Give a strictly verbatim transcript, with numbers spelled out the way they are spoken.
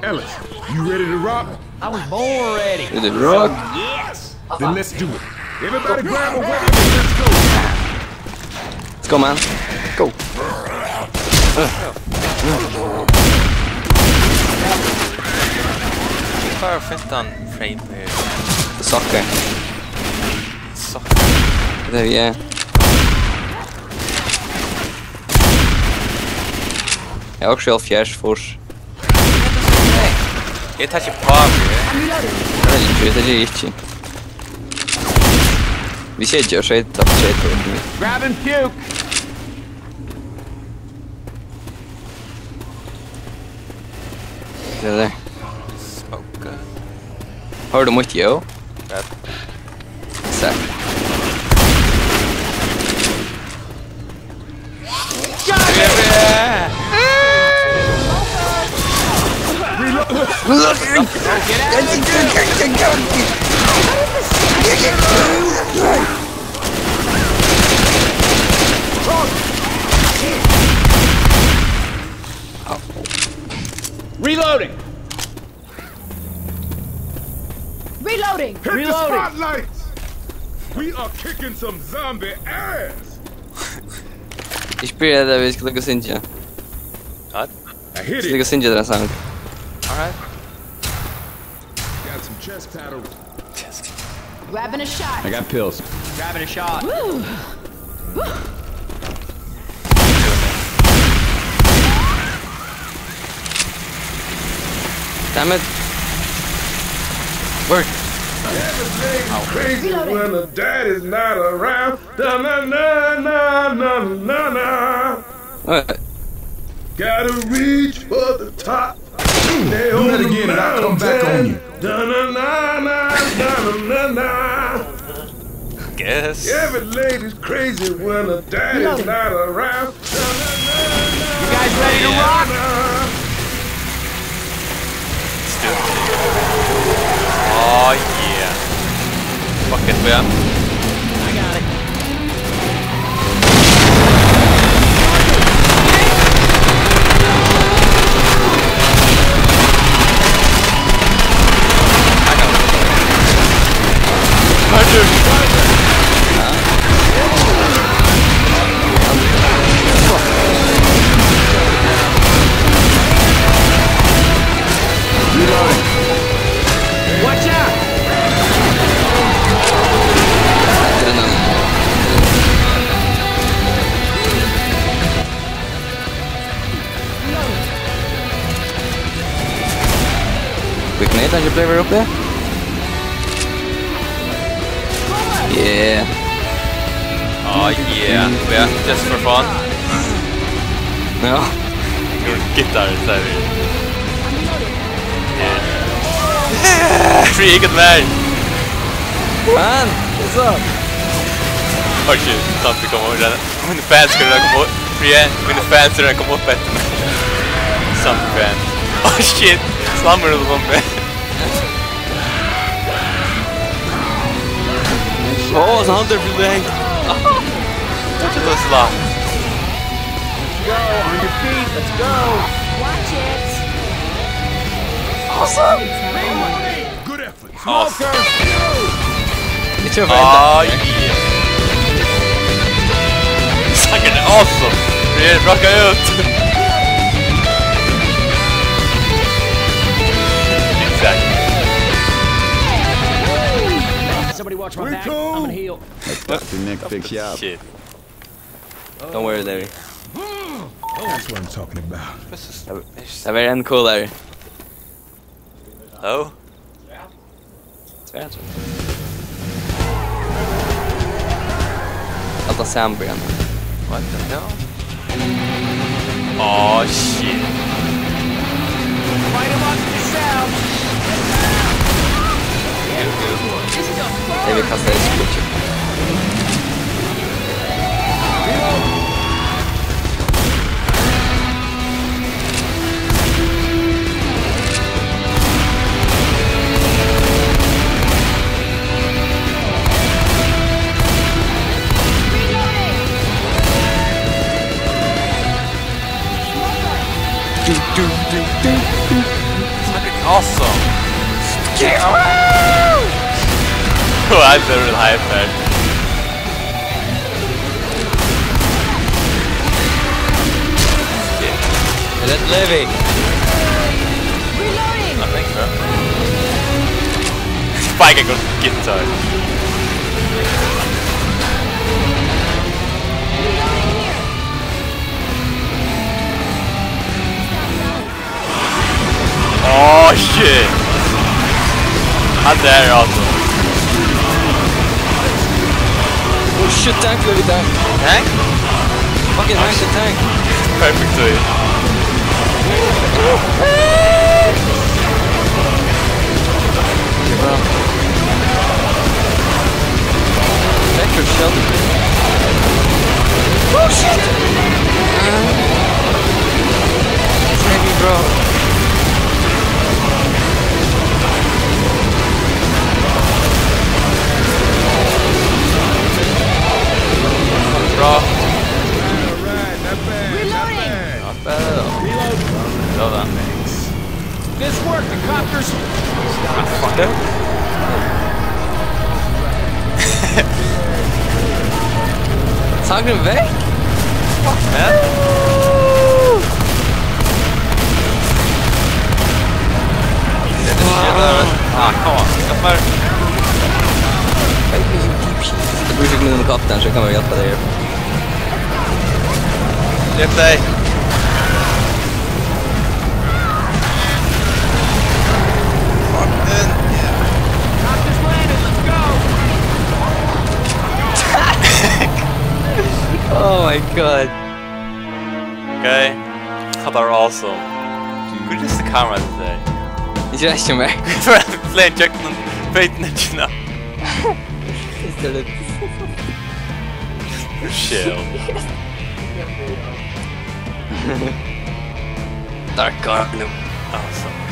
Ellis, you ready to rock? I was born ready. Ready to rock? Yes. Then let's do it. Everybody grab a weapon and let's go. Let's go, man. Go. Fire fifteen frame here. Sucker. Sucker. There, yeah. Jeg har også halvfjerds fors. Eg taki pá fyri. Nei, ikki, det er ikke. Vi ser ikke, og skjøt, tatt skjøt. Grab and puke. Det er det. Smoke. Har du mot, yo? Ja. Sær. Reloading. Reloading. Hit the spotlights. We are kicking some zombie ass. Ich bin ja der, wie ich Glück sind ja. What? I hit it. Glück sind ja dran sagen. All right. Got some chest paddles. Grabbing a shot. I got pills. Grabbing a shot. Woo. Damn it. Work. Crazy when the dad is not around. Da na na na na na na. What? Gotta reach for the top. Do that again and I'll come back on you. Da na na na na na na. Guess. Every lady's crazy when the dad is not around. You guys ready to rock? Let's do it. Oh yeah. Fuck it, man. I got it. I got it. Hunter. Reloading. Watch out! Quick nade, han ikke ble uppi. Yeah. Oh yeah, yeah, just for fun. Ja. Your guitar, sorry. Yeah. Free, get mad. Man, what's up? Oh shit, something come over there. Mine fans skal nok komme op. Free, mine fans skal nok komme op efter mig. Something fan. Oh shit, slammer du som fan. Åh, så han der blev hængt. What the fuck? Let's go, on your feet, let's go. Watch it. Awesome. Good effort. Awesome. Smoker. It's your friend. Oh yeah. Fucking awesome. Vi er rocka ut. Exactly. Somebody watch my back. I'm gonna heal. Let Doctor Nick fix you up. Shit. Don't worry, Larry. That's what I'm talking about. This is... That, that very end cool, Larry. Hello? Tvær, trý. Alt av Sam Brian. What the hell? Oh shit. Fight amongst yourselves. Eg vil kasta eitt skot. Awesome. Oh, I literally hype that. Shit. Let Levi. Reloading. Oh, thanks, bro. Spike, I got guitar. Reloading here. Oh shit! How dare also. Oh shit, tank, look at that. Tank? Fucking tank, the tank. Perfect to it. Okay, bro. Thank you, Sheldon. Oh shit! It's heavy, bro. Bro. Reloading. Not bad at all. Love that mix. This worked, the copters. Ah, fuck it. Sangrin vekk? Fuck yeah. Ah, come on. Hjálp mær. Eg brúki mín helikopter, so eg kann bara hjálpa tær. Hjálp tær. Oh my god. Okay. That var awesome. Hví er tað kamera til tað? Eg veit ikki meir. Fleyg gjøgnum feitina. Shell. Dark Arkham. Awesome.